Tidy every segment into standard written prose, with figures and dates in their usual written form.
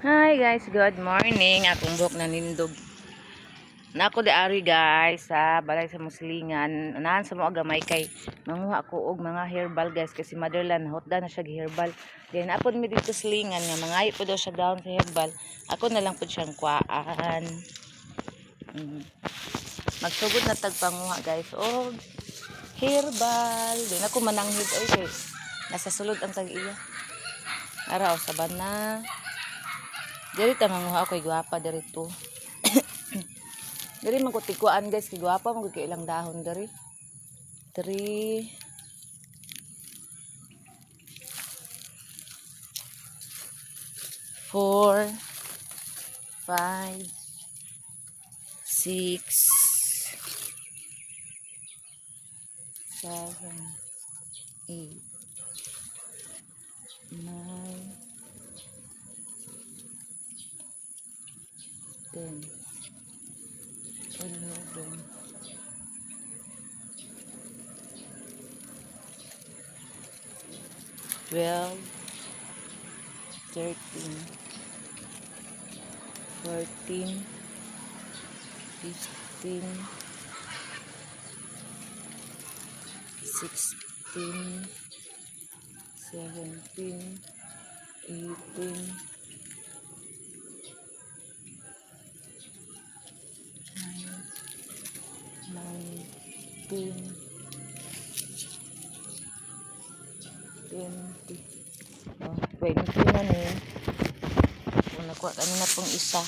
Hi guys, good morning. Akong buhok na nindog. Nako di ari guys sa balay sa Muslingan. Unahan sa mo gamay kay manguha ko og mga herbal guys kasi motherland hotda na siya herbal. Then apod mi dito slingan nga mangayo po daw siya down sa herbal. Ako na lang pud siyang kuhaan. Magsugod na tag panguha guys og herbal. Di na ko mananghid oy kay nasa sulod ang tag-iya. Ara o sabana. Diri ta manguha ako kay gwapa diri to. Diri man ko tikuan guys kay gwapa man gud kay ilang dahon diri. 3, 4, 5, 6, 7, 8, 9, 10, 11, 12, 13, 14, 15, 16, 17, 18, 19, 20. Oh, 20 na ni. Kung nakuha kami na pong isa.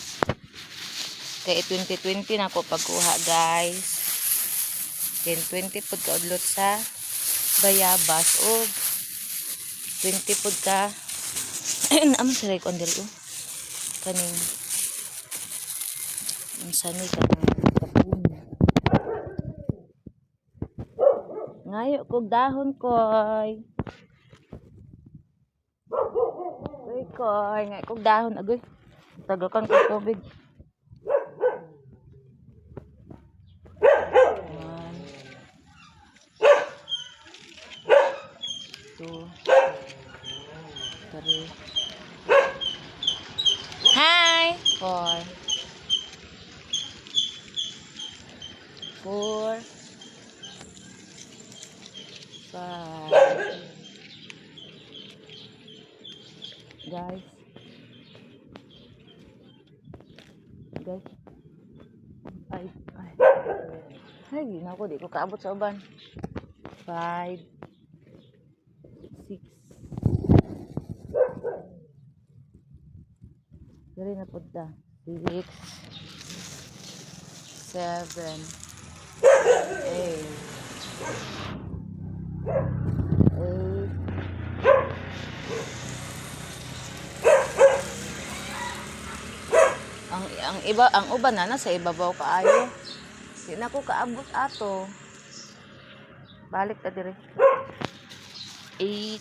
Kaya 2020 na ako pagkuha guys. Then 20 pud kaudlot sa bayabas o 20 pud ka naman sa ko diri oh. Kaning unsa ni kanang kapun. Ngayo kog dahon koy. Uy koy, ngayo kog dahon agoy. Tagakan ko tubig. 1, 2, 3. Hi! 4, 4, 5. Guys. Guys. Ay, ay. Ay, di na ako. Di ko kaabot sa uban. 5, 6. Dali na po ta. 6, 7, 8, 8, ang iba ang uban na nasa ibabaw kaayo. Di na ko kaabot ato. Balik ta dire. 8.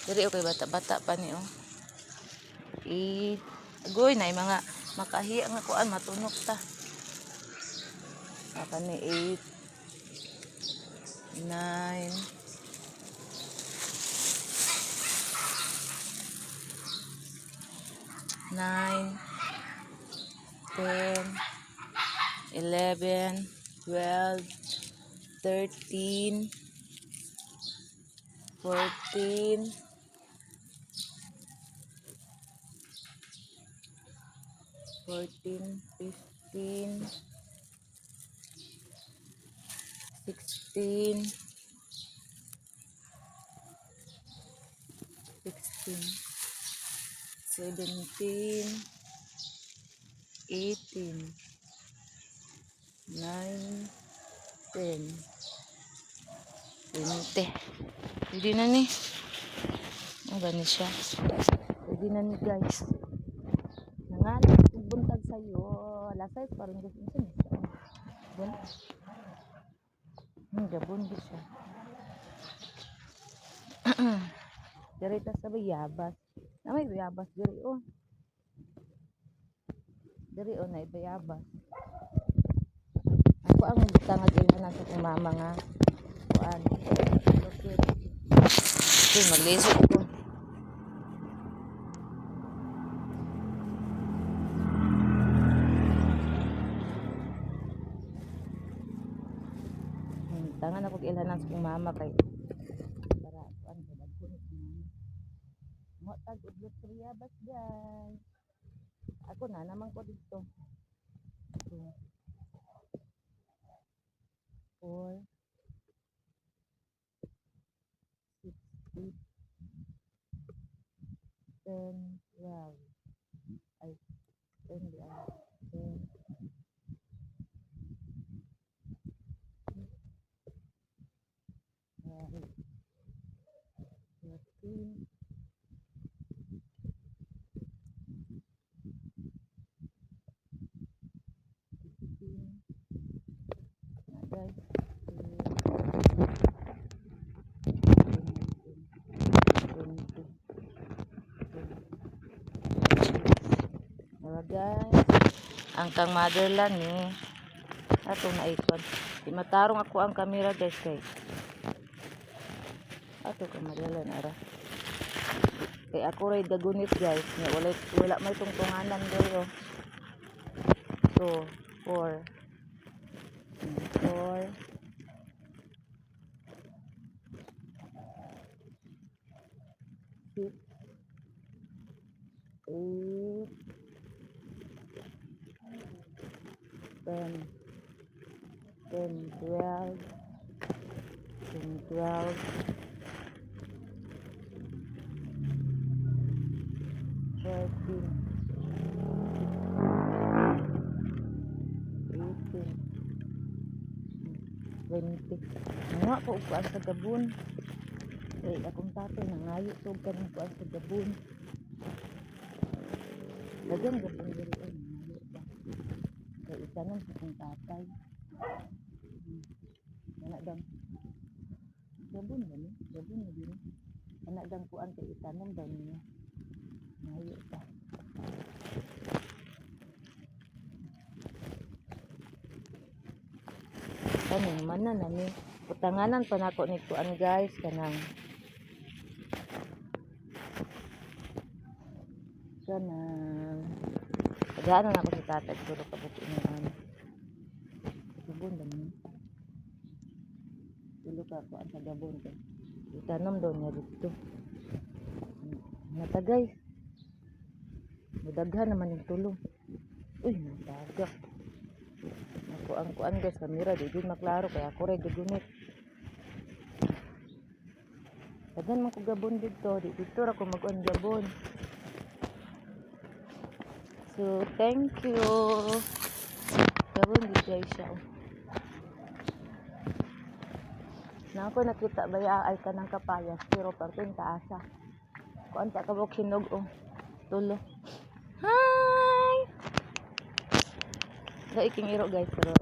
Diri okay bata-bata pa ni oh. 8. Agoy na mga makahiya nga kuan matunok ta. Aka ni 8, 9, 9, 10, 11, 12, 13, 14, 14, 15, 16, 16, 17, 18, 9, 10, 20. Pwede na ni. Ano ba ni siya? Pwede na ni guys. Nangalat kong buntag sa'yo. Lasay pa rin guys. Unsa ni siya? Bun. Gabon di siya. Diri ta sa bayabas. Na may bayabas diri oh. Diri oh na bayabas. Ako ang butangag ilhanan sa akong mama nga kuan. Okay. Okay, maglisod ko. Itanan sa kong mama kay para kuan kay dagko ni kong mama. Mo tag udlot sa guys. Ako na naman ko dito. 2, 4, 6, 8, 10, 12. Ay, 10 di ay. 10, 12, 13, 15. Na guys. 2, 20, 20. Diba guys? Ang kang motherland ni. Ato na ikon. Di matarong ako ang kamera guys kay. Ato kang motherland ara. Kay ako ray gagunit guys. Nga wala wala may tungtunganan guys oh. 2, 4, 4, 6, 8, 10, 10, 12, 10, 12, 13, 18, 20. Nga ko upuan sa gabon. Kay akong tatay nangayo tug kanang kuan sa gabon. Daghang gabon diri ay nangayo ba. Kay itanom sa akong tatay. Ana dang gabon ba ni? Gabon na din. Ana dang kuan kay itanom daw niya. Nangayo pa. Kaning mana na ni. Putanganan pa nako ni kuan guys kanang kanang Tagaan na ako si tatay siguro kabuti ng ano. Gabon ba ni? Tulo ka kuan sa gabon kay. Itanom daw niya dito. Nata guys. Mudaghan naman yung tulong. Uy, nadaga. Ako ang kuan guys, kamera di jud maklaro kaya ako ray gagunit. Daghan man ko gabon dito, di dito ra ko mag-on gabon. So, thank you. Gabon di guys siya. Oh. Na ako nakita ba ya ay kanang kapayas pero perting taasa. Kuan pa kabok hinog oh. Tulo. Hi! Dai king iro guys pero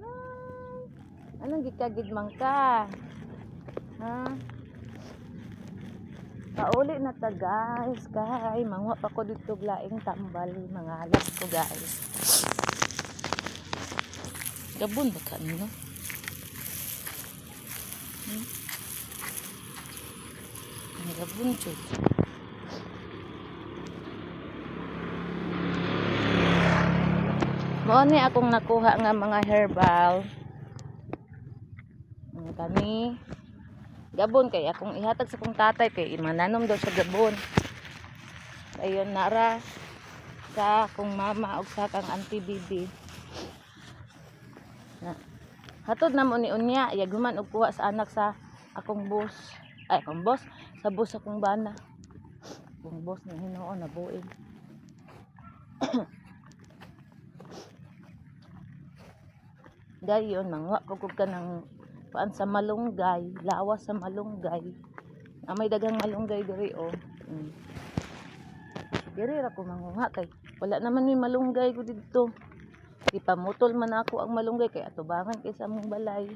Hi! Anong gikagid man ka? Ha? Pauli na ta guys kay manguha pa ko dito laing tambal mga alas ko guys. Gabon ba ka no? Ang gabon jud. Mao ni akong nakuha nga mga herbal. Ang kani gabon kay akong ihatag sa akong tatay kay mananom daw sa gabon. Ayun nara sa akong mama ug sa kang auntie Bibi. Na. Hatod na mo ni unya, yaguman og kuha sa anak sa akong boss. Ay, akong boss, sa boss akong bana. Akong boss na hinuon na buing. Dayon manguha ko kog kanang kuan sa malunggay, lawas sa malunggay. Ah, may daghang malunggay diri oh. Diri ra ko manguha kay wala naman may malunggay ko didto. Ipamutol man ako ang malunggay kay atubangan kay sa among balay.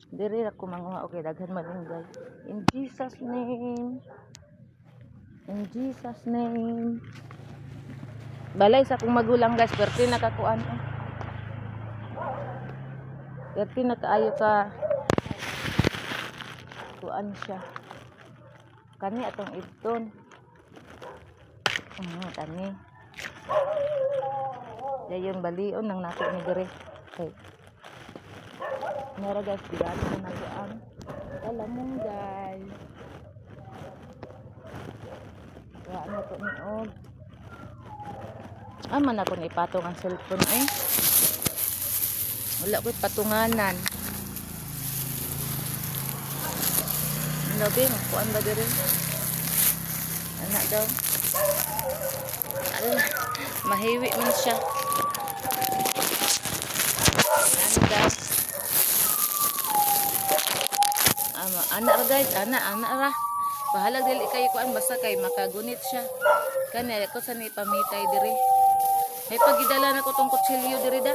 Diri ra ko manguha okay daghan malunggay. In Jesus name. In Jesus name. Balay sa akong magulang guys, perti nakakuan oh. Perti nakaayo ka kuan siya. Kani atong idton. Kani. Dayon balion nang nako ni diri. Kay Nara guys, bigat na nato ang kalamunggay. Kuha na to ni og. Ah, man ako na ipatong ang cellphone eh. Wala ko'y patunganan. Ang labi, magkuan ba diri? Anak daw. Ala, mahiwi man siya. Ano daw? Ama, ana ra guys, ana, ana ra. Bahalag dili kayo kuan basta kay makagunit siya. Kani ako sa ni pamitay diri. May pagidala na ko tong kutsilyo diri da.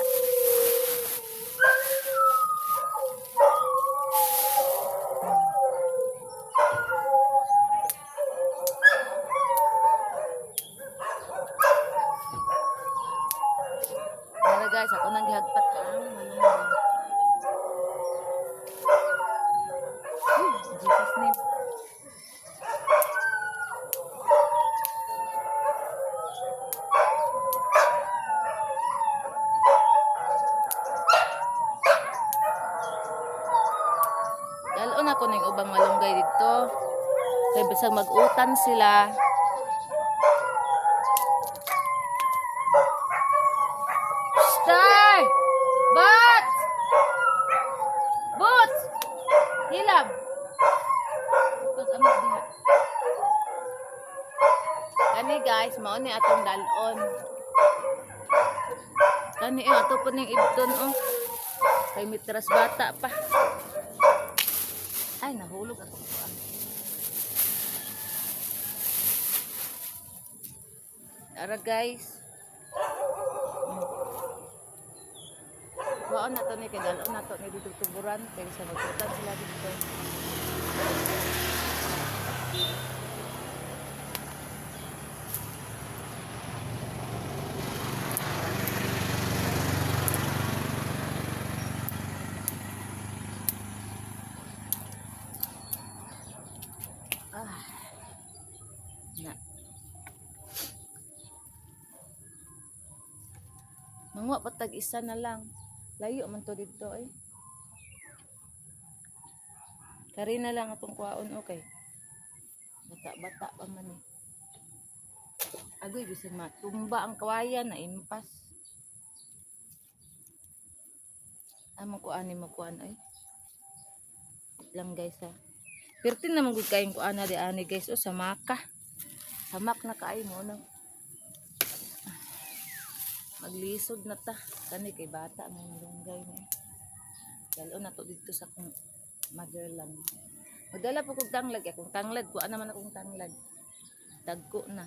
Wala guys, ako nang gihagpat ang malunggay. Uy, in Jesus name. Dalon ako ning ubang malunggay dito. Kay bisag mag-utan sila. Stay! Bot! Bot! Hilab! Pag ano diha. Kani guys, mao ni atong dalon. Kani eh, ato po ning ibton oh. Kay mitras bata pa. Ay, nahulog ako. Ara guys. Kuhaan na to ni kay dalon na to ni dito tuburan kay sa magtutan sila dito. Ah. Na. Manguha pa tag isa na lang. Layo man to didto eh. Kari na lang atong kuhaon, okay. Bata-bata pa man eh. Agoy, bisan matumba ang kawayan na impas. Among kuan ni mo kuan ay. Lang guys ha. Pertin naman gud kayong kuan na di ani guys o samaka. Samak na kaay mo nang maglisod na ta kani kay bata ng lunggay na eh. Dalo na to didto sa akong motherland. Magdala po kog tanglad, akong tanglad, kuha naman akong tanglad. Dagko na.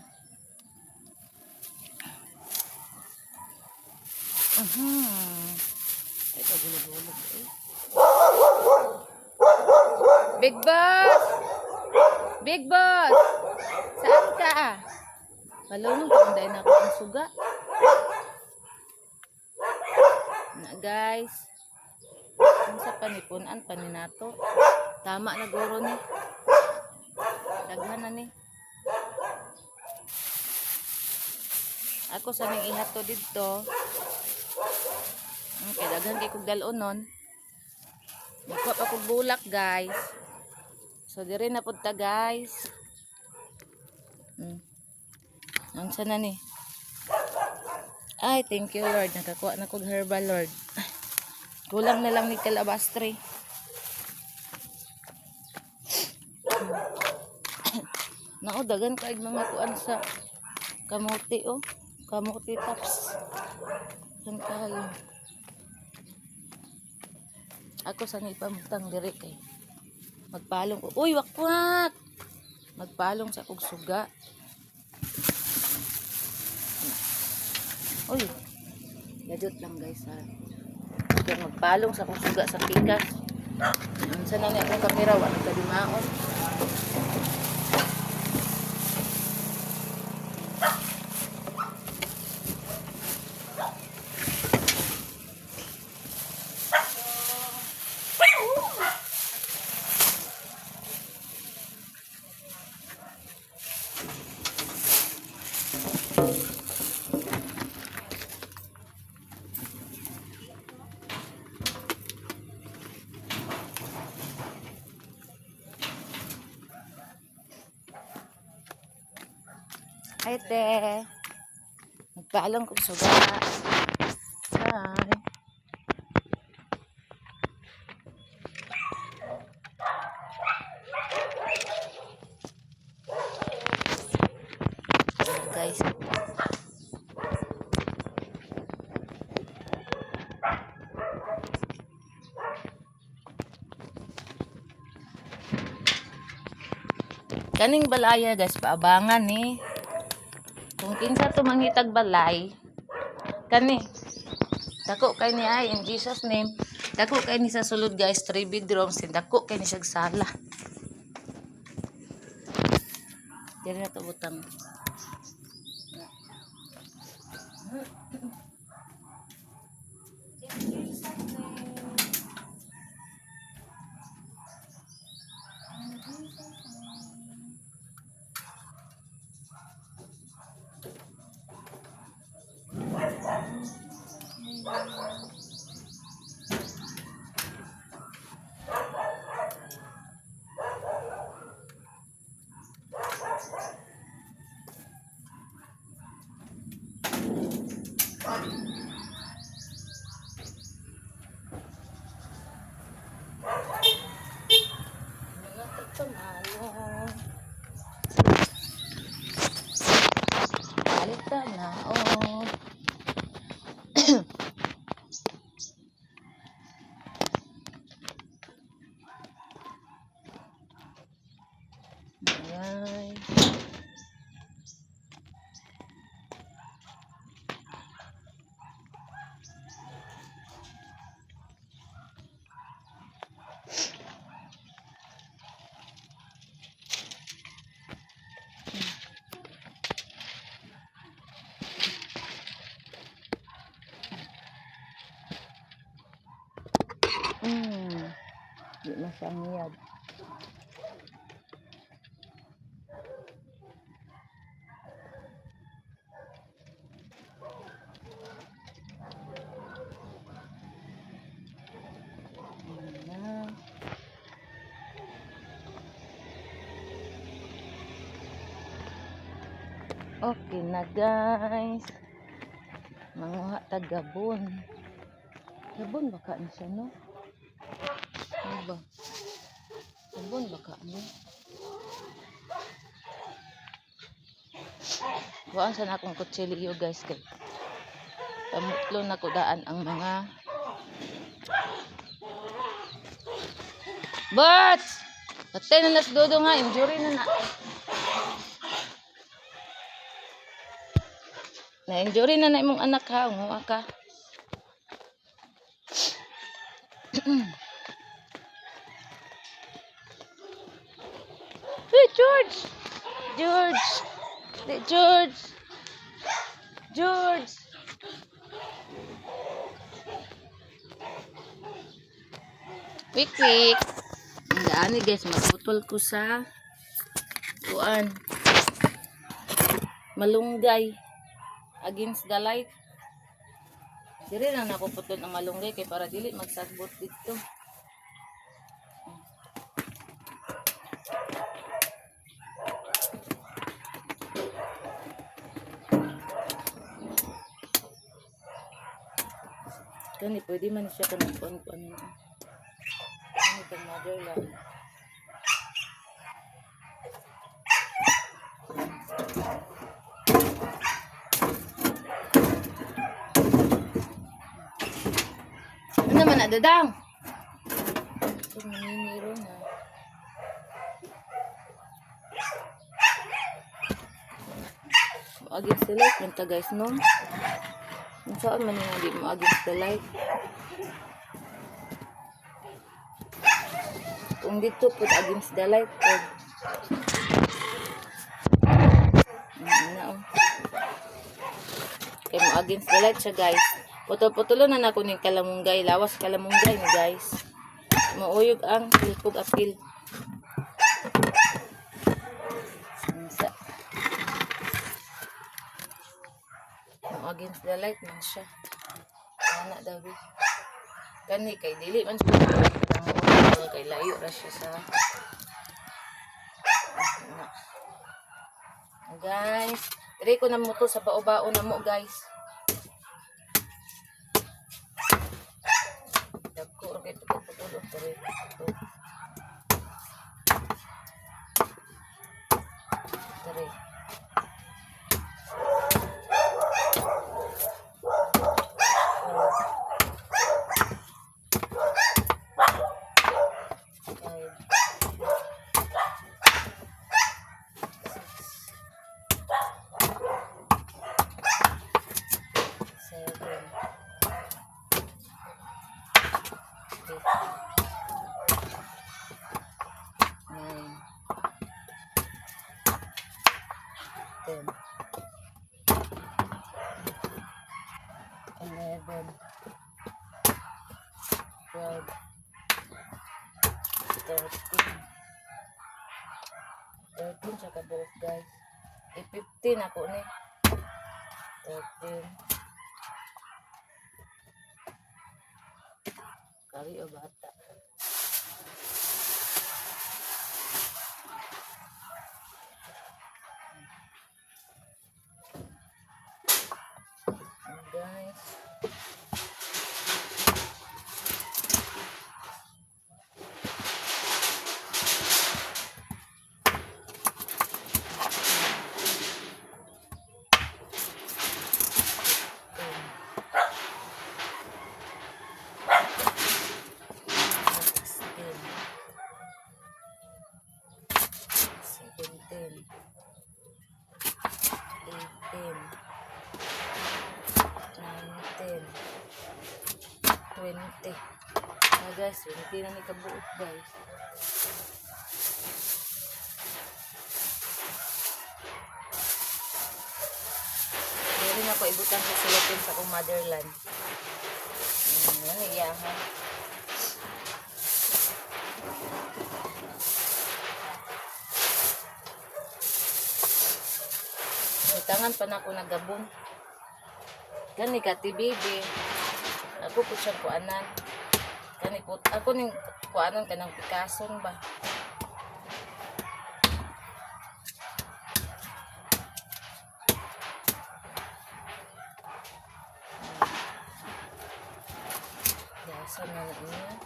Ay, pagulog-ulog eh. Big Boss! Big Boss! Saan ka? Malunong kung dahil na ako ang suga. Na guys. Unsa panipunan paninato. Tama na guro ni. Daghan na ni. Ako sa ning ihato didto. Okay, daghan kay kog dal-on nun. Nakuha pa kog bulak, guys. So dire na pud ta, guys. Unsa na ni? Ay, thank you Lord. Nakakuha na kog herbal Lord. Kulang na lang ni kalabastre. Nao dagan kaig mga kuan sa kamote oh. Kamote tops. Kan kayo. Ako sa ipamutang diri kay magpalong ko. Uy, wakwak. Magpalong sa kog suga. Uy. Ladot lang guys ha. Kaya magpalong sa kong suga sa pikas. Unsa na ni akong kamera wa nagkadimaon. Hi, te. Nagpaalam kong suga. Hi. Ayan, guys. Kaning balaya guys, paabangan ni. Kung kinsa to mangitag balay, kani. Dako kay ni ay in Jesus name. Dako kay ni sa sulod guys, 3 bedrooms, sin dako kay ni siyag sala. Diri na to butang. In Jesus name. In Jesus name. Mga tatamalo. Alita na, oh. Ayan. Di masangyad. Ayan na. Okay na guys. Manguha ta gabon. Gabon ba ka ni siya no? Ano ba? Gabon ba ka ni? Kuhaan sa na akong kutsilyo guys kay pamutlo na ko daan ang mga Bats! Patay na nas dodo nga, injury na na. Na-injury na na imong anak ha, unguha ka. Hey, George! George! Hey, George! George! Quick, quick! Ang daan ni guys, magputol ko sa kuan. Malunggay. Against the light. Dire lang nako putol ang malunggay kay para dili magsagbot dito. Kani pwede man siya kanang kuan kuan. Ano itong mother lang. Ano naman na, Dadang? Ito, naniniro na. Mo against the light man ta guys, no? Kung saan man nga di mo against the light. Kung dito put against the light, po. Na, oh. Kay mo against the light siya guys. Putol-putulo na nako ning kalamunggay, lawas kalamunggay ni guys. Mauyog ang hilpog apil. Unsa? Mo against the light man siya. Ana daw bi. Kani kay dili man siya kay layo ra siya sa ana. Guys, Dire ko na mo to sa bao-bao na mo, guys. Dagko ra kay pagpatulo 3, 2, 3. 5, 6, 7, 8, 9, 10, 11, 12, 13. 13 siya kabuok, guys. I-15 ako ni. 13. Kari o bata. Ayan, guys. 10. 16, 17, 18, 19, 20. Ah, guys, 20 na ni kabuok, guys. Dili na ko ibutan sa silupin sa akong motherland. Ano iyahan. Butangan pa na ako nagabong. Gani ka ti baby. Ako po siyang kuanan. Kani po, ako ning kuanan kanang Picasso ba. Yasa na na niya.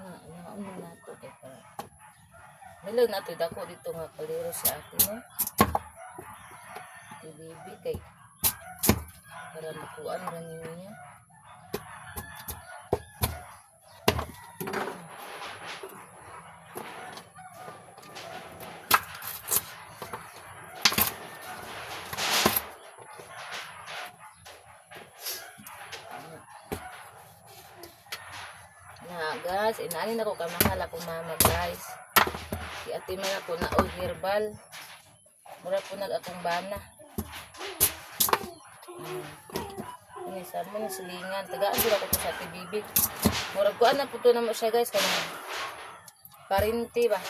Na, na, ano na to kay para. Milo na to dako dito nga kaliro sa akin, no. Ti baby kay para makuan ra niya. Na guys, inani na ko kamahal akong mama, guys. Si ate man ako na og herbal. Mura po nag akong bana. Ini sa mo ni silingan. Tagaan jud ako to sa ate bibi. Murag kuan na po to na mo siya, guys, kanang parinti ba.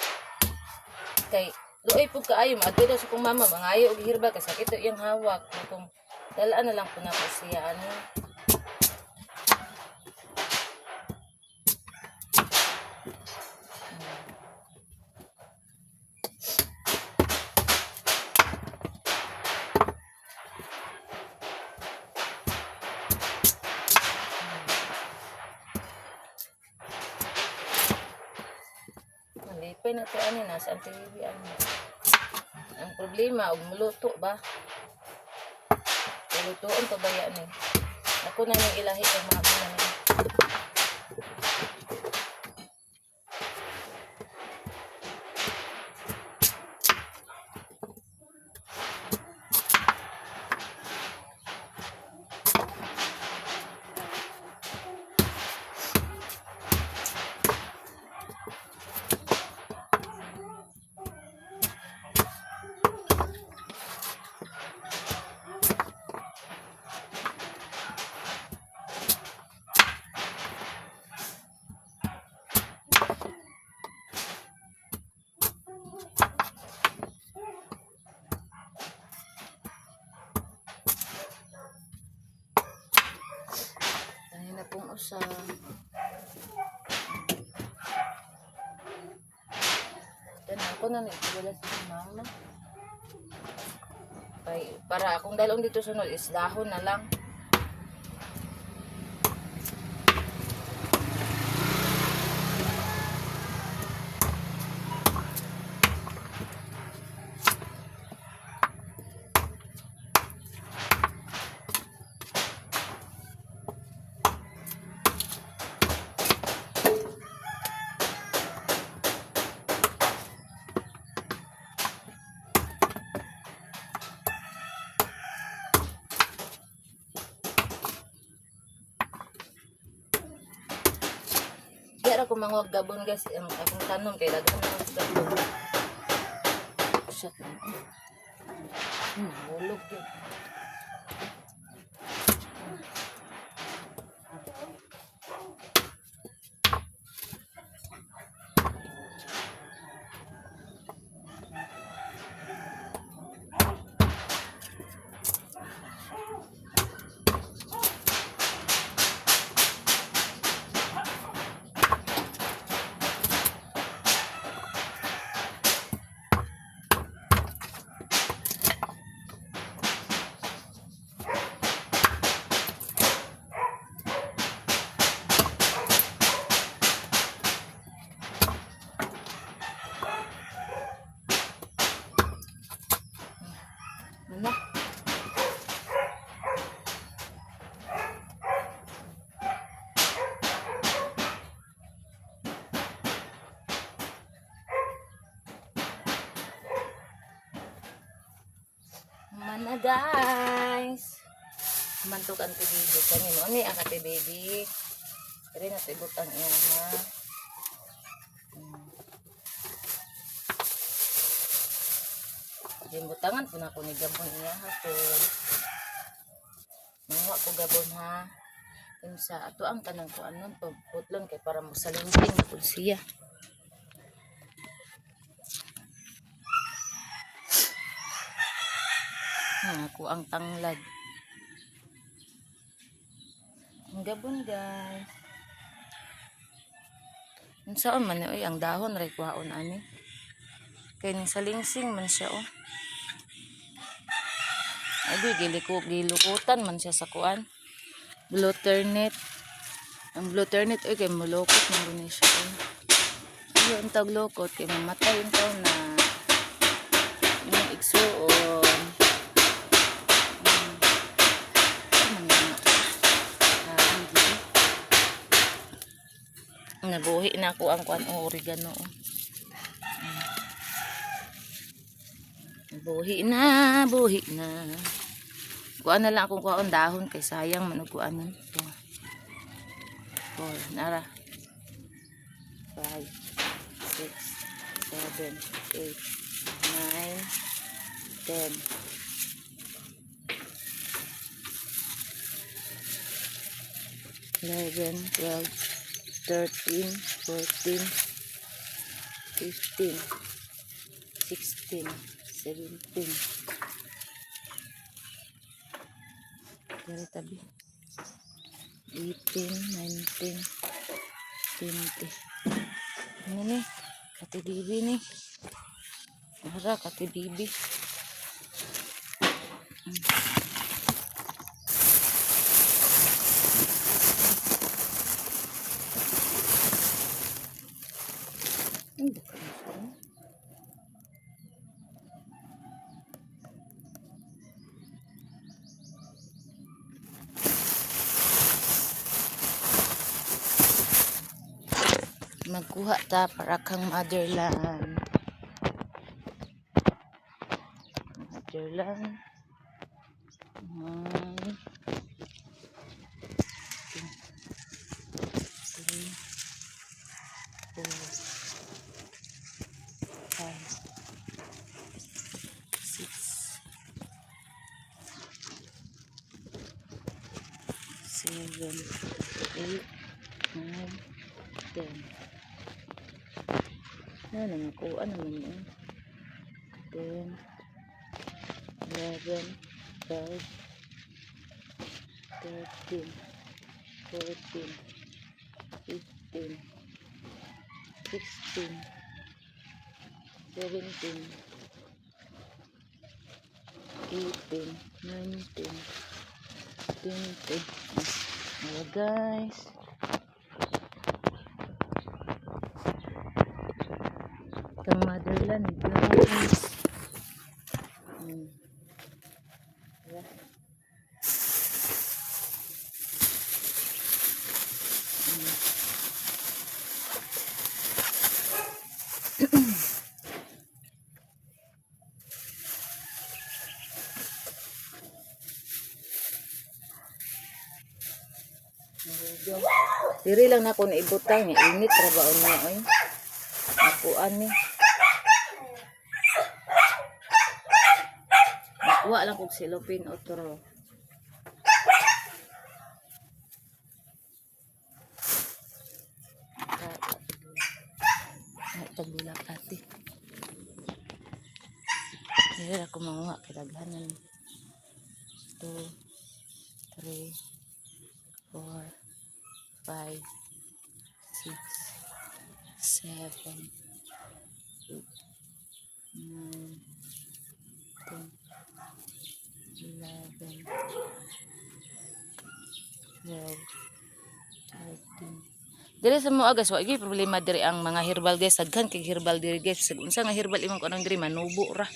Kay luoy pud kaayo maadto daw sa kong mama mangayo og herbal kay sakit daw iyang hawak. Kung dalaan na lang po na ko siya ano. Nalipay na to ani nasa ang TV ani. Ang problema og muluto ba? Lutuon pa ba yan eh? Ako na yung ilahi kay mama na ni. Ako na nagpadala sa mama. Kay, para akong dalon dito sunod is dahon na lang. Di ra ko manguha gabon, guys, ang akong tanom kay daghan na ang gabon. Shit man. Nahulog yun. Ano? Mana, guys. Mantok ang baby kami mo ni ang ate baby. Diri na tibot ang iya ha. Gimbutangan po na ako ni gabon iya ha po. Manguha ko gabon ha. Unsa ato ang kanang kuanon pagputlon kay para mosalingking na pud siya. Ako ang tanglad. Ang gabon, guys. Unsaon man ni oy ang dahon ray kuhaon ani. Kay ning salingsing man siya oh. Ay, giliko gilukutan man siya sa kuan. Blue ternate. Ang blue ternate oy kay mulokot man guni siya. Oy. Ayo ang taglokot kay mamatay yung taon na yung igsuon. Ano man nga? Ah, hindi. Nabuhi na ako ang kuan o oregano. Oh. Buhi na, buhi na. Kuan na lang akong kuan dahon kay sayang man og kuanon. To. Four, nara. 5, 6, 7, 8, 9, 10. 11, 12, 13, 14, 15, 16, 17. Diri tabi. 18, 19, 20. Ano ni? Katibibi ni. Ara, katibibi. Hindi ko na siya. Magkuha ta para kang motherland. Motherland. One, two, three, four, five, six, seven, eight, 9, 10. Na, nangakuha naman yun. 10, 11, 12, 13, 14, 15, 16, 17, 18, 19, 20. Ayan, guys. Kang motherland, guys. Yeah. Diri lang nako na ibutang nga init ra baon niya oy. Nakuan ni. Nakuha lang kog silupin otro. Ay, tagulak ate. Diri ra ko manguha kay daghanan. 2, 3, 4, 5, 6, 7, 8, 9, 10, 11, 12, 13. Diri sa mga, guys, wa gyud problema diri ang mga herbal, guys. Daghan kay herbal diri, guys. Bisag unsa nga herbal imong kunon diri, manubo ra.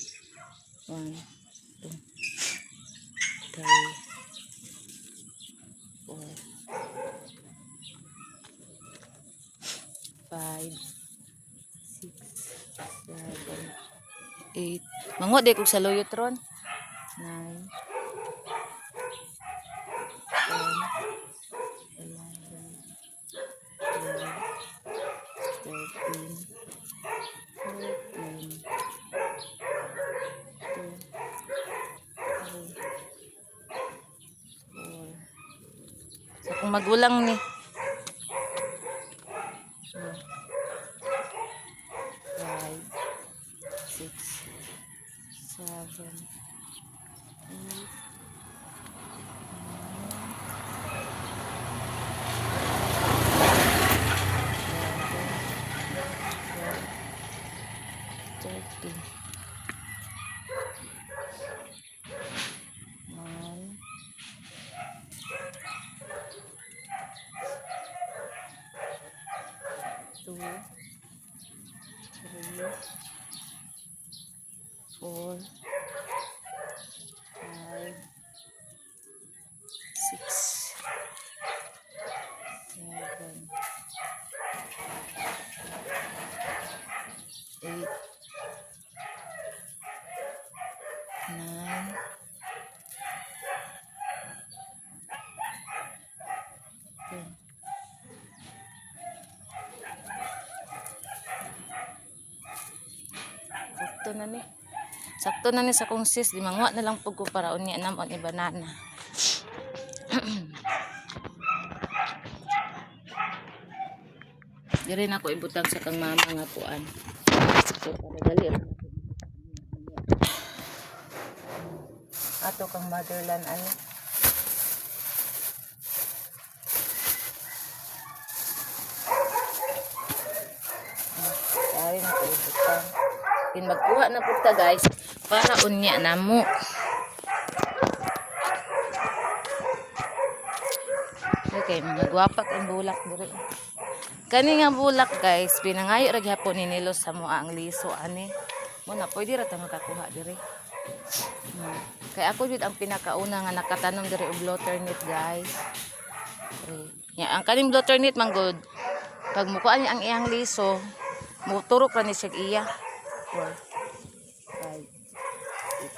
1, 2, 3, 4, 5, 6, 7, 8. Manguha di kog saluyot ron. 9, 10, 11, 12, 13, 14, 2, 3, 4. Sa akong magulang ni. 4, 5, 6, 7, 8, 11, 12, 13. 1, 2, 3, 4, 5, 6, 7, 8, 9, 10. Sakto na ni. Sakto na ni sa kong sis. Di manguha na lang pud ko para unya namon ni banana. Diri na ko ibutang sa kang mama nga kuan. So para dali ra. Ato kang motherland ani. Dari na ko ibutang. Din magkuha na pud ta, guys, para unya namo. Okay, mga gwapa ang bulak diri. Kani nga bulak, guys, pinangayo ra gyapon ni Nilo sa mua ang liso ani. Mo na pwede ra ta makakuha diri. Kay ako jud ang pinakauna nga nakatanom diri og blue turnip, guys. Okay. Ya, ang kaning blue turnip man gud. Pag mukuha niya ang iyang liso, muturok ra ni siya iya. 4, 5, 6,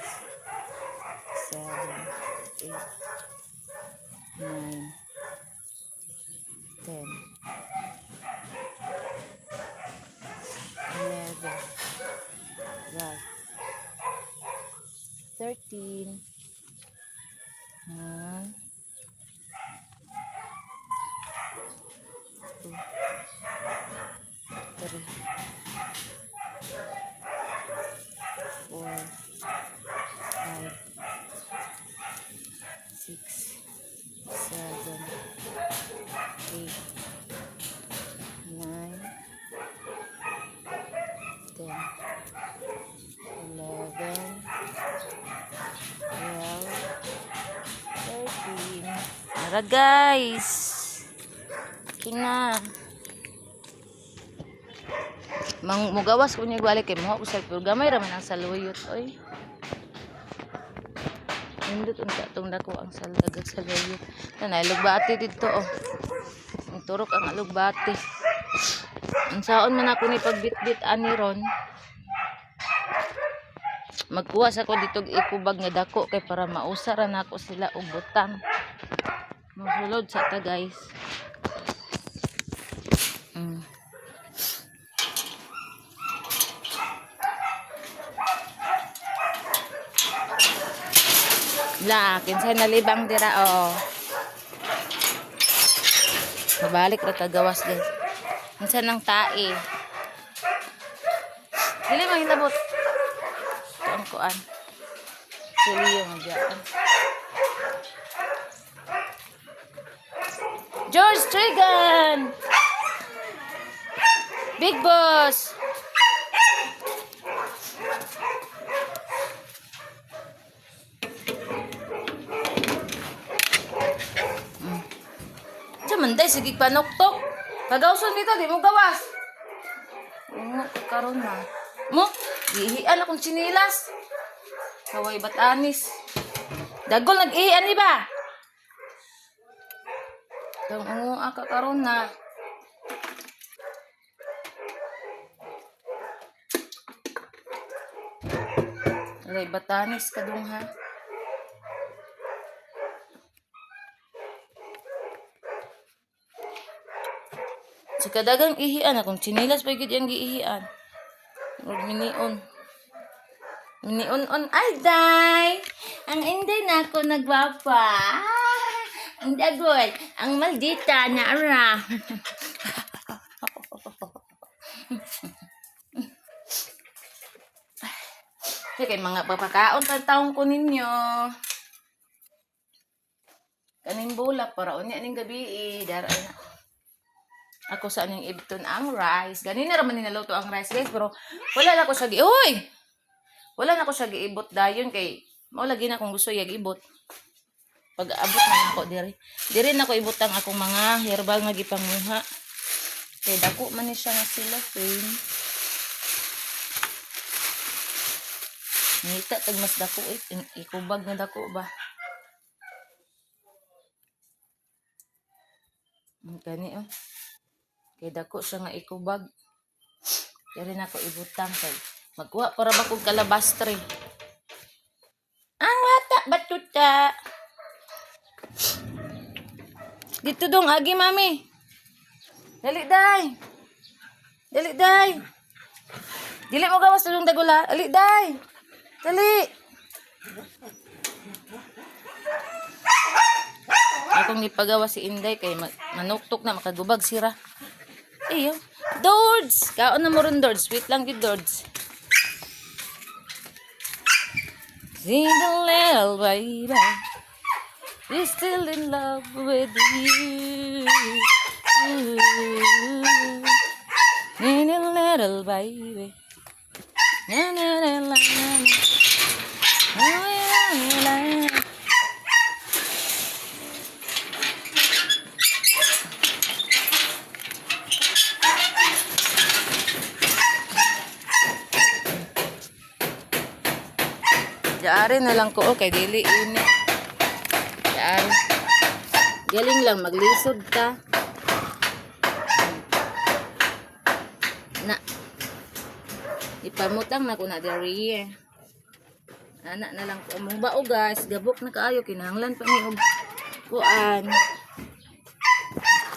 7, 8, 9, 10, 11, 12, 13, 1, 2, 3, 4, 5, 6, 7, 8, 9, 10. Nara, guys. Kina. Mang mugawas ko niya balik kay mo ko sa, pero gamay ra man ang saluyot oy. Nindot unta tong dako ang salagag saluyot. Tanay lugbati didto oh. Ang turok ang alugbati. Unsaon man ako ni pagbitbit ani ron? Magkuha sa ko dito og ikubag nga dako kay para mausa ra nako sila og butang. Mosulod sa ta, guys. La, kinsay nalibang dira oh. Mabalik ra tagawas, guys. Unsa nang tae? Dili mahilabot. Ito ang kuan. Suliyo nga dyan. George Trigan! Big Boss! Diyan man day, sige panuktok. Pagawson dito, di mo gawas. Ungo ka karon na. Mo, giihian akong tsinilas. Kaway batanis. Dagol nag-ihian ni ba? Kang ungo ka karon na. Alay, batanis ka dong ha. Sa kadagang ihian akong tsinilas pa gyud ang giihian. Murag minion. Minion on ay day. Ang inday na ako nagwapa. Ah, ang dagol, ang maldita na ara. Sige, mga papakaon pa taong ko ninyo. Kaning bulak para unya ning gabi eh. Dara na. Ako sa aning ibton ang rice. Ganina ra man ni naluto ang rice, guys, pero wala na ko siya gi Uy! Wala na ko siya giibot dayon kay mao lagi na kung gusto yag ibot. Pag abot na ako diri. Diri na ko ibutang akong mga herbal nga gipanguha. Kay dako man ni siya nga cellophane. Ngita tag mas dako eh. Ikubag nga dako ba. Ang gani oh. Kay dako siya nga ikubag. Diri na ko ibutang kay magkuha para ba kog kalabastre. Ang bata batuta. Dito dong agi mami. Dali day. Dali day. Dili mo gawas tulong dagula. Dali day. Dali. Akong gipagawa si Inday kay manuktok na makagubag sira. Iyo. Dords! Kaon na mo ron, Dords. Wait lang gid, Dords. See the little baby. We're still in love with you. In a little baby. Na na na na na. Na na na na. Diari na lang ko, okay, dili init. Diari. Galing lang, maglisod ka. Na. Ipamutang na ko na diri. Ana na lang ko. Among bao, guys, gabok na kaayo, kinahanglan pa ni og kuan.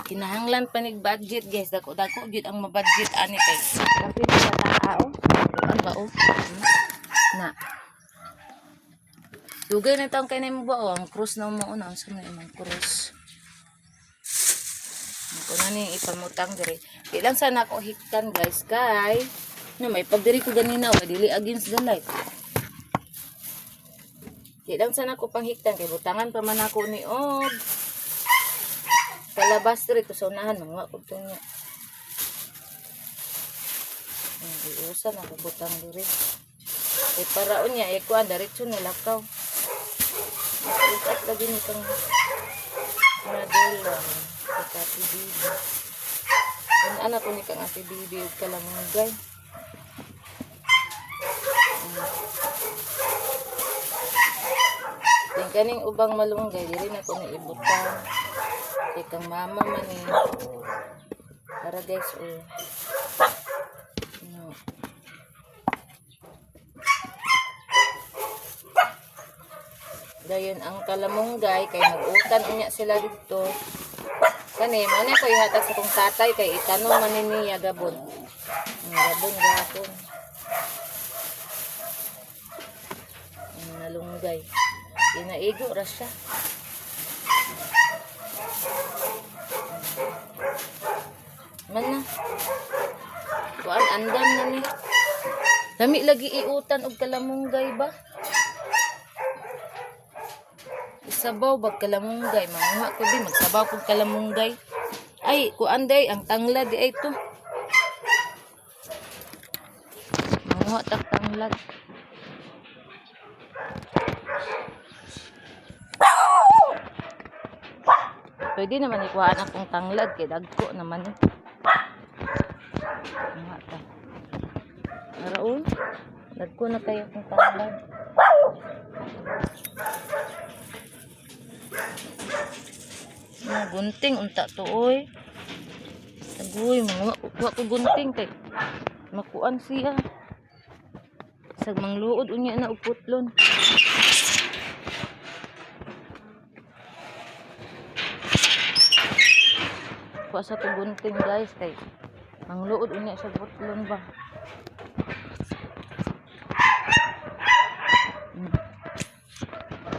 Kinahanglan pa ni budget, guys. Dako dako gyud ang mabudget ani kay. Kasi sa tao. Kuan ba oh? Na. Dugay na taong kay na mo ba oh, ang cross na mo una, unsa man imong cross? Ako na ni ipamutang diri. Di lang sana ako hiktan, guys, kay na may pagdiri ko ganina wa dili against the light. Di lang sana ako panghiktan kay butangan pa man ako ni og kalabas diri ko sa unahan mga ko niya. Iusan ako butang diri. Kay para unya eh kuan diretso na lakaw. Mas lagi ni kang Mother lang. Sa Ate Bibi. Kung anak ko ni kang Ate Bibi ug kalamungay. Then kaning ubang malunggay diri na ko ni ibutang. Kay kang mama man ni. Para guys, oh. No. Dayon ang kalamunggay kay mag-utan unya sila didto. Kani mo na ko ihatag sa kong tatay kay itanom man ni niya gabon. Ang gabon gapon. Ang nalunggay. Dinaigo ra siya. Man na. Kuan andam na ni. Lami lagi iutan og kalamunggay ba? Isabaw bag kalamunggay, manguha ko di magsabaw kog kalamunggay. Ay, kuan day ang tanglad di ay to. Manguha tag tanglad. Pwede naman ikuhaan akong tanglad kay dagko naman eh. Manguha ta. Araon, dagko na kayo akong tanglad. Mga gunting unta to oy. Tagoy, mga kuha ko gunting kay makuan siya. Sag mangluod unya na og putlon. Kuha sa to gunting guys kay mangluod unya sa putlon ba.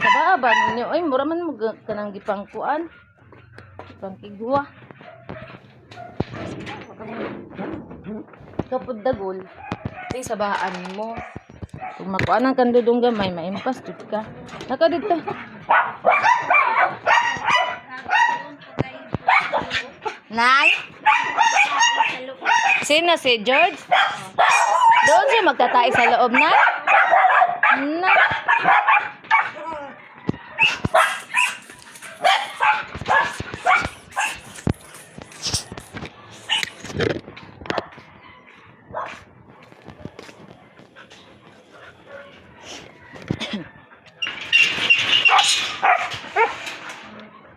Sabaa ba ninyo? Ay, mura man mo kanang gipangkuan. Pangkigwa. Kapod dagol. Di sabaan mo. Kung makuan ang kandudong gamay, maimpas jud ka. Naka dito. Nay? Sino si George? Doon siya magtatae sa loob na? Na.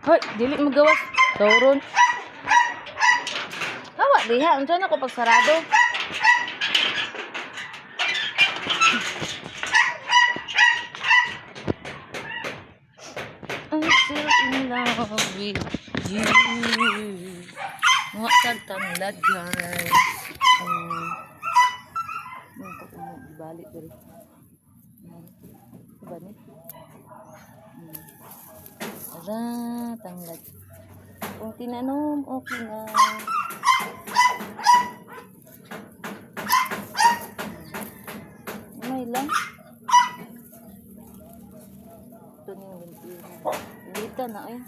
Hoy, dili magawas. Sauron. Hawa diha, unsa na ko pagsarado? I'm still in love with you. Mga tagtanglad, guys. Balik diri. Diba ni? Ara, tanglad. Kung tinanom, okay na. May lang. Ito na yung limpihan. Lita na eh.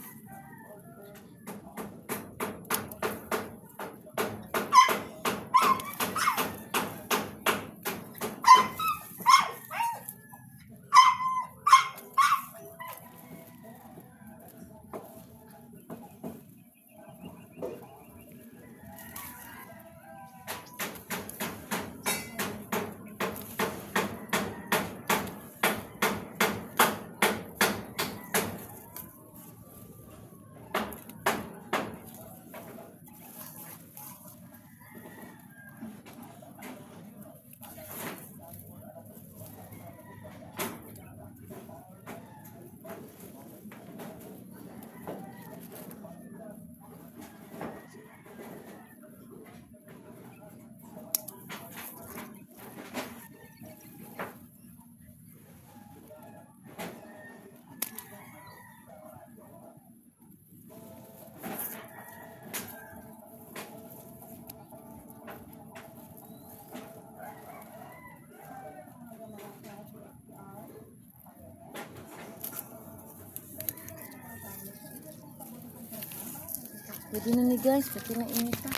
Pwede na ni guys, pwede na inita.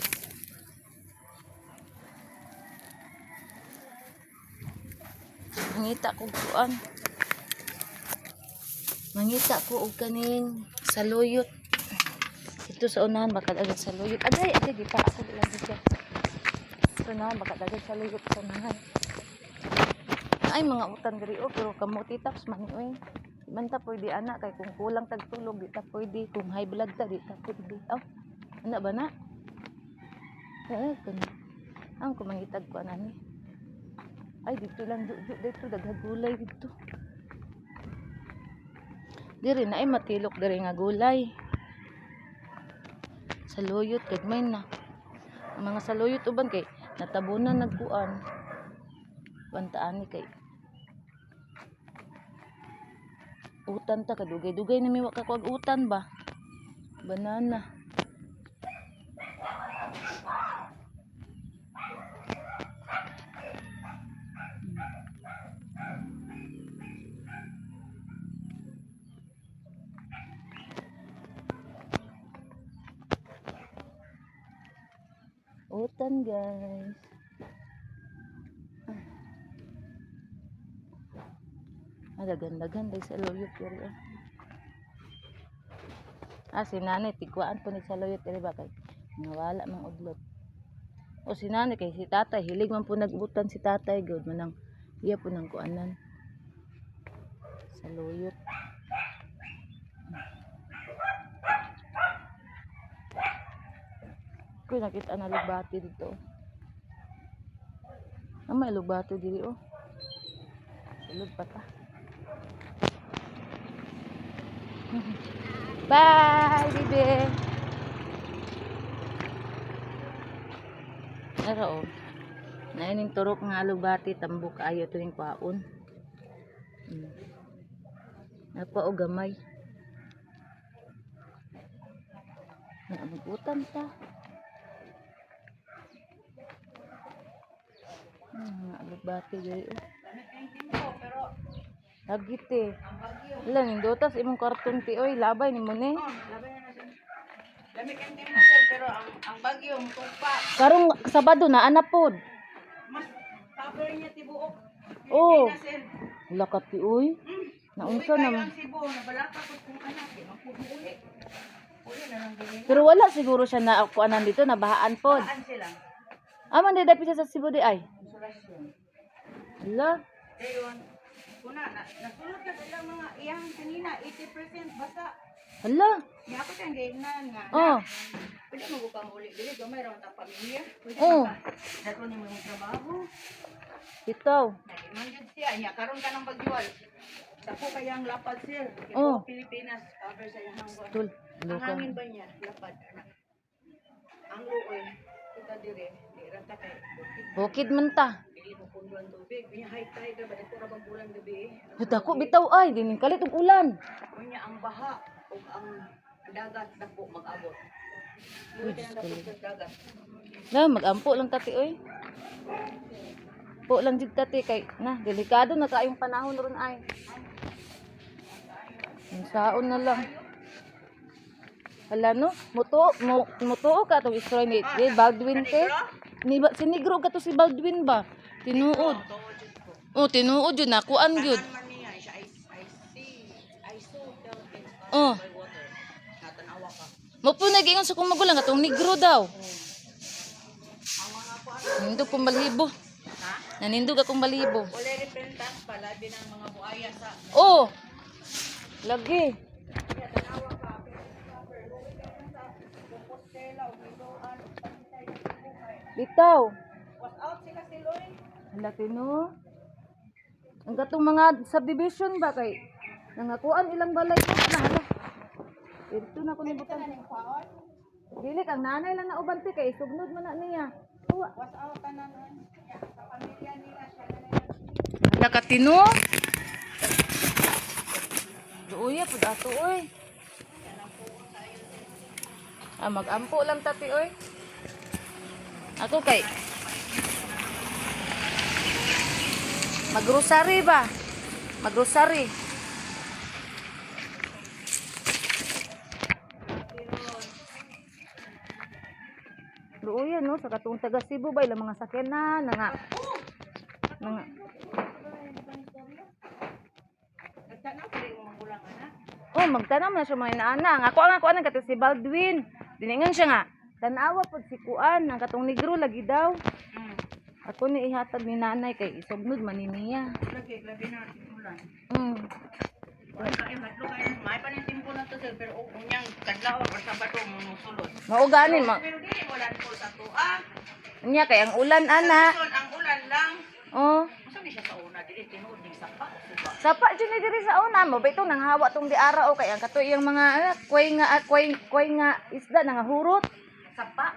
Mangita ko kuan. Mangita ko og kaning saluyot. Dito sa unahan baka dagan saluyot. Agay, agay di pa ako lang siya. Sa unahan baka dagan saluyot sa unahan. Ay, mga utan diri oh, pero kamuti tops man oy. Di man ta pwede ana kay kung kulang tag tulog di ta pwede, kung high blood ta di ta pwede. Oh, ana ba na? Eh, kun ang kumangitag ko ana ni. Ay, dito lang ju dito daghang gulay dito. Diri na ay matilok diri nga gulay. Saluyot gagmay na. Ang mga saluyot uban kay natabunan nagkuan. Bantaan ni kay utan ta kadugay-dugay na miwa ka kuag utan ba. Banana. Utan, guys. Ah, dagan-dagan dahil sa luyot diri ah. Ah, si nanay tigwaan po ni sa luyot diri ba kay nawala mang udlot. O si nanay kay si tatay hilig man po nagutan si tatay gud manang iya po nang kuanan sa luyot. Kuy nakita na lugbati dito. Ah, may lugbati diri oh. Sulod pa ta. Bye, bibi. Ara oh. Naining turok nga alugbati tambok ayo tuwing kwaon. Napa o gamay. Naabutan ta. Alugbati diri oh. Pero Lagi te. ang bagyo. Wala, nindotas imong karton ti oy, labay nimo ni. Oh, labi na na siya. Lami kang team na sir, pero ang bagyo mutupa. Karong Sabado na ana pod. Mas cover niya tibuok. Oh. Pilipinas sir. Wala ka ti oy. Naunsa Uwi kayo naman. ang Cebu, nabalaka ko kung anak, eh, magpubuuli. Uli na lang din. Pero wala siguro siya na kuanan dito, nabahaan pod. Saan sila? Ah, man di dapit siya sa Cebu di ay. Konsolasyon. Hala. Dayon, kuna, nasulod ka sila mga iyang kanina, 80% basa. Hala. Niya ako siyang gaignan nga. Oh. Pwede mo ka muli. Dili, gamay ra ang pamilya. Pwede Oh. ka. Dato ni mo yung trabaho. Bitaw. Nag-iman jud siya. Niya, karon ka ng bagyual. Dako kayang lapad, sir. Kay Oh. buong Pilipinas, cover sa iyang hanggon. Tul. Ang Luka. hangin ba niya? Lapad. Anak. Ang luoy. Kita dire. Di ra ta kay bukid. Bukid man ta. Dili mo pundo ang tubig. Unya high tide ra ba dako ra bang bulan gabi eh. Dako bitaw ay, dinin kalit og ulan. Unya ang baha ug ang dagat dako mag-abot. Uy, Uy, Diyos dako ko. sa dagat. Na magampo lang tati oy. Po lang jud tati kay na delikado na kaayong panahon ron ay. Saon na lang. Hala no, mutuo mo mutuo ka tong istorya ni ni Baldwin te. Ni ba, si Negro ka to si Baldwin ba? Tinuod. Oh, tinuod yun nakuan gyud. Tanan man niya siya I see. I saw Philippines covered Oh. by water. Natanawa ka. Mo po nag-ingon sa kong magulang atong Negro daw. Ang mga kuan Nindog kong balibo. ha? Nanindog akong balibo. Wala repentance pa labi ng mga buaya sa Oh. Lagi. Kaya tanawa ka cover luoy kayo sa Compostela ug Miloan ug Pasay Cebu kay Bitaw. was out sila si Loy. Hala tino. Ang katong mga subdivision ba kay nangakuan ilang balay ko na hala. Dito na ko ni butan. Tanan kwaon. Dili kang nanay lang na uban ti kay sugnod man na niya. Uwa. Was out tanan oy. Ya, sa pamilya nila siya na nila. Hala ka tino. Duoya pud ato oy. Ah, magampo lang tati oy. Ako kay Magrosary ba? Magrosary. Luoya no sa katong taga Cebu ba ilang mga sakyanan na nga. Mga Nagtanaw pa rin mo magulang anak. Oh, magtanam na siya mga inaana. Ang ako ang ako anang kati si Baldwin. Diningon siya nga. Tanawa pag si Kuan, ang katong negro lagi daw. Ako ni ihatag ni nanay kay isugnod man ni niya. Lagi, lagi na ulan. Wala kayo, hadlo kayo. May pa ning timpo na to sir, pero unyang kadlaw or Sabado mo musulod. Mao gani ma. Pero dili wala ko sa tuwa. Nya kay ang ulan ana. Sa ang ulan lang. Oh. Unsa ni siya sa una dili tinuod ning sapa o suba. Sapa jud ni diri sa una mo ba ito nanghawa tong di ara o kay ang katoy iyang mga kway nga kway kway nga isda nangahurot. Sapa.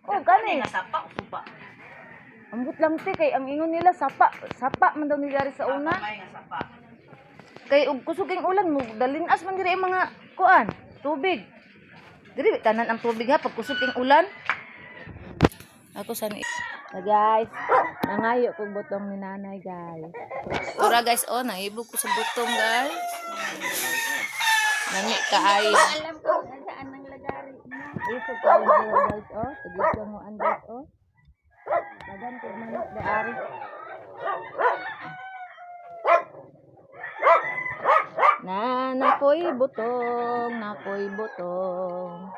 Oh, gani. Nga sapa o suba. Ambot lang ti kay ang ingon nila sapa, sapa man daw nila diri sa una. Kamay nga sapa. Kay og kusog ang ulan mo dalinas man diri ang mga kuan, tubig. Diri tanan ang tubig ha pag kusog ang ulan. Ako sana na guys, nangayo kog butong ni nanay guys. Ora guys, oh naibog ko sa butong guys. Nami kaayo. Alam ko saan ang lagari mo. Isog kayo guys, oh. Tugis ka mo ang guys, oh. Dagan kay manok daari. Na nakoy butong, nakoy butong.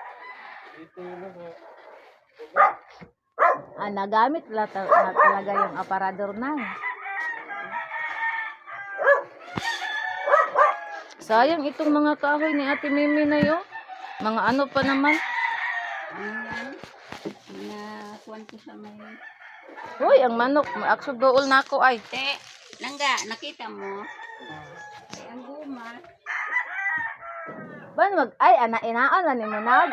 Ah, nagamit la na talaga yung aparador na. Sayang itong mga kahoy ni Ate Mimi na yo. Mga ano pa naman. Na kuan ko sa may. Hoy, ang manok, aksog dool na ako ay. Te, langga, nakita mo? Ay, ang guma. Ban mag ay ana inaon man nimo nag.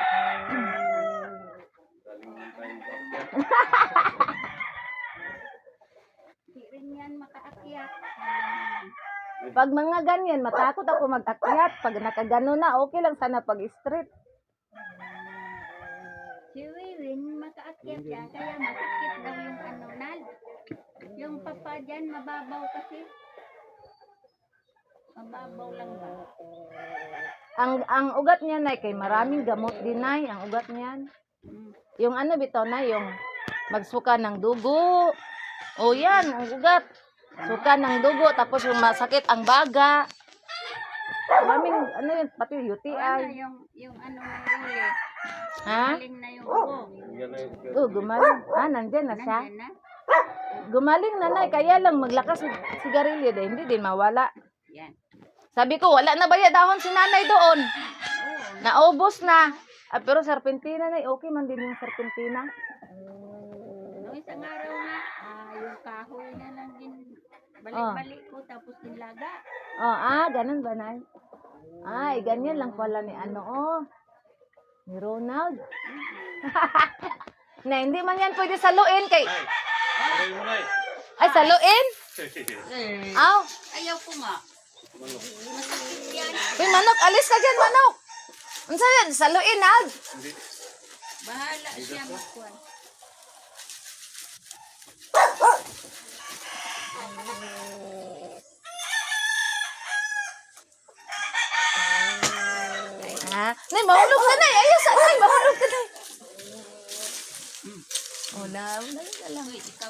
Di rin yan makaakyat. Pag mga ganyan, matakot ako mag-akyat. Pag nakagano na, okay lang sana pag street. Si Wiwin, makaakyat yan. Kaya masakit daw yung ano, nal. Yung papa dyan, mababaw kasi. Mababaw lang ba? Ang ugat niya nay kay maraming gamot din nay, ang ugat niyan. Yung ano bitaw na yung magsuka ng dugo. O yan, ang ugat. Suka ng dugo tapos yung masakit ang baga. Maraming ano yun, pati UTI. Ano yung ano ng rule? Ha? Galing na yung ubo. Oh, gumaling. Ah, nandyan na siya. Nandyan na? Gumaling na nay, kaya lang maglakas og sigarilyo dahil hindi din mawala. Yan. Sabi ko, wala na ba ya dahon si nanay doon? Oo. Naubos na. Ah, pero serpentina nay, okay man din yung serpentina. Nung isang araw nga, yung kahoy na lang din. Balik-balik ko tapos nilaga. Oh, ganun ba nay? Ay, ganyan lang pala ni ano, oh. Ni Ronald. Na hindi man yan pwede saluin kay. Ay, saluin? Aw. Ayaw ko nga. Masakit yan. Uy, manok, alis ka dyan, manok. Unsa yan? Saluin, Nald. Bahala siya magkuhan. Ha? Nay, mahulog ka na. Ayaw sa nay, mahulog ka na. Wala, wala na lang. Uy, ikaw.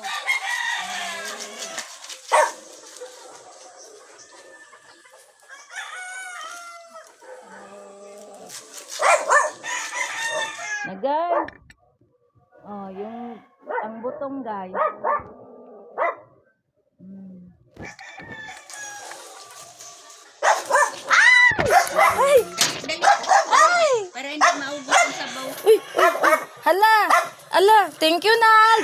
Na guys. Oh, yung ang butong guys. Ay! Dali. Ay! Para hindi maubos ang sabaw. Uy, uy, uy. Hala! Ala, thank you, Nal.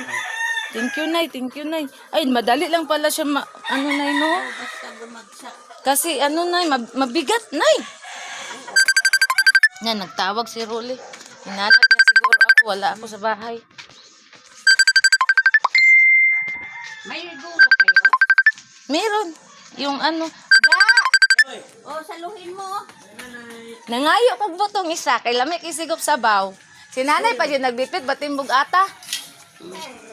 Thank you, Nay. Thank you, Nay. Ay, madali lang pala siya ano, Nay, no? Basta bumagsak. Kasi ano, Nay, mabigat, Nay. Yan, nagtawag si Rolly. Hinanap niya siguro ako. Wala ako sa bahay. May guro kayo? Meron. Yung ano. Ga! O, saluhin mo. Nangayo kog butong isa kay lami kay sigop sabaw. Si nanay pa jud nagbitbit batimbog ata.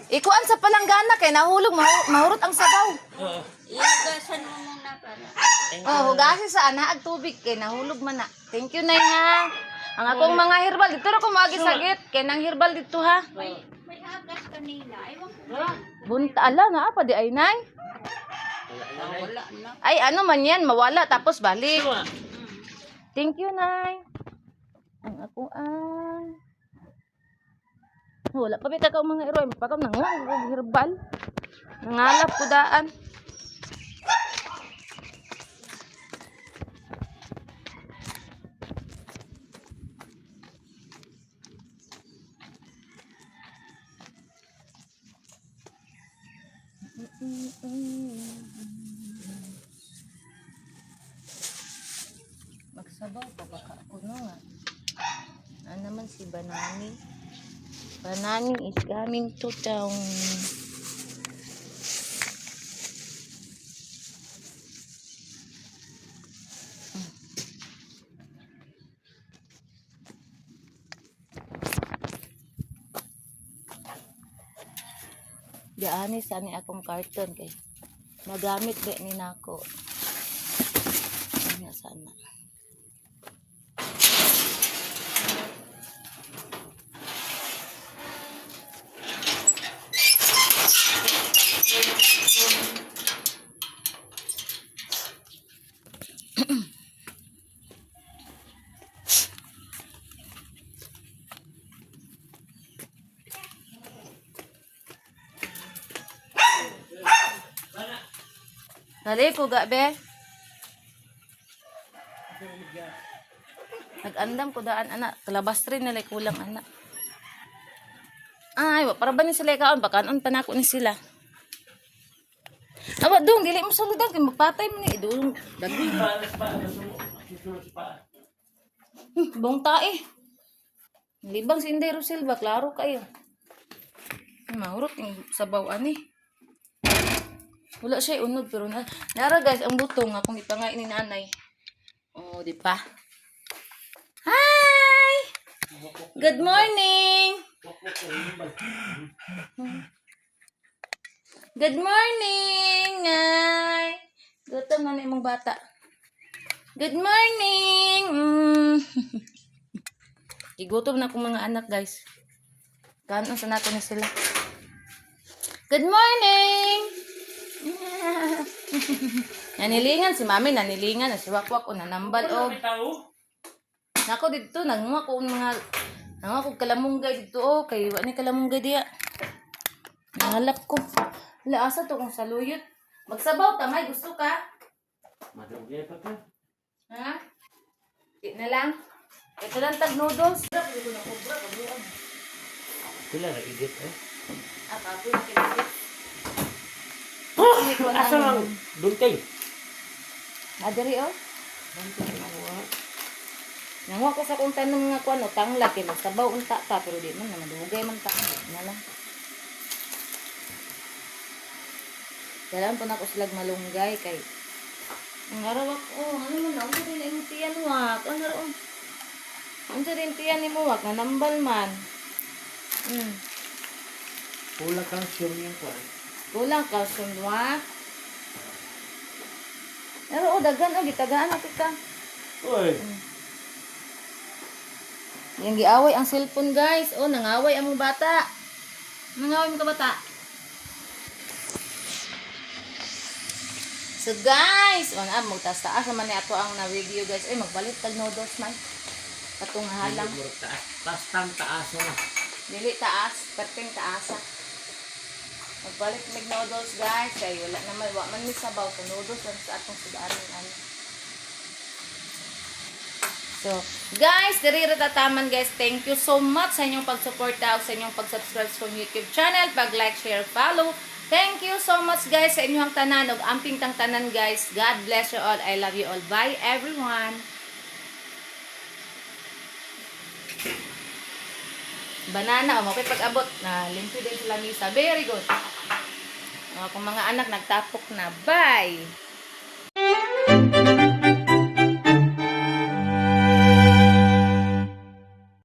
Ikuan sa palanggana kay nahulog mahurot ang sabaw. Iugasan mo muna para. Oh, hugasi sa ana ag tubig kay nahulog man na. Thank you nay ha. Ang akong mga herbal dito ra ko moagi sagit kay nang herbal dito ha. May agas kanina. Ewan ko. Bunta ala nga pa di ay nay. Wala na. Ay ano man yan mawala tapos balik. Thank you nay. Ang ako ang Wala pa bitaw mga iroy, pagkaw nanguha og herbal. Nangalap ko daan. Magsabaw pa baka ako no nga. Ano naman si Banani? Banani is coming to town. Diani sa ni akong carton kay magamit ba ni nako. Ano sana. Dali ko ga be. Nag-andam ko daan ana, kalabas rin nila kulang ana. Ay, wa para ba ni sila kaon bakanon pa nako ni sila. Awa dong, dili mo saludan kay magpatay mo ni idulong dagwi. Bong tae. Libang si Inday Rosilva, klaro kayo. Ay, mahurot yung sabaw ani. Wala siya unod pero na nara guys ang butong akong ipangain ni nanay. Oh, di pa. Hi! Good morning. Good morning. Ay. Gutom na na imong bata. Good morning. Gigutom na akong mga anak, guys. Kanon sa nato ni sila. Good morning. Nanilingan si mami, nanilingan na si Wakwak o nanambal og. Nako didto nanguha ko og mga nanguha ko kalamunggay didto oh kay wa ni kalamunggay diya. Nangalap ko. Wala asa to kung saluyot. Magsabaw ta may gusto ka? Madugay pa ka. Ha? Di na lang. Ito lang tag noodles. Pila ra igit eh. Ah, kapoy na kinigit. Asa lang dunting? Ah, diri oh. Nanguha ko sa kung tanom nga kuan no, tangla kay magsabaw unta ta pero di man na madugay man ta. Na lang. Dalaan po na ako silag malunggay kay ang arawak oh, ano man ang din imong tiyan wak. Ang araw. Unsa din tiyan nimo wak nanambal man. Pula calcium yung kuan. Kulang calcium wak. Pero oh, daghan oh, gitagaan na kita. Uy. Yang giaway ang cellphone guys. Oh, nangaway ang mga bata. Nangaway mga bata. So guys, on ah, magtaas-taas naman ni ato ang na video guys. Ay, magbalit tag noodles man. Katong halang. Murag taas. Bastang taas na. Dili taas, perting taasa. Magbalit mig noodles guys. Kay wala naman, wa man mi sabaw sa noodles lang sa atong sudaanan ano. So, guys, diri ra tataman guys. Thank you so much sa inyong pagsuporta ug sa inyong pag-subscribe sa akong YouTube channel, pag-like, share, follow. Thank you so much guys sa inyong tanan ug amping tang tanan guys. God bless you all. I love you all. Bye everyone. Banana, o okay pag-abot na limpyo din sa lamisa. Very good. Ang akong mga anak nagtapok na. Bye.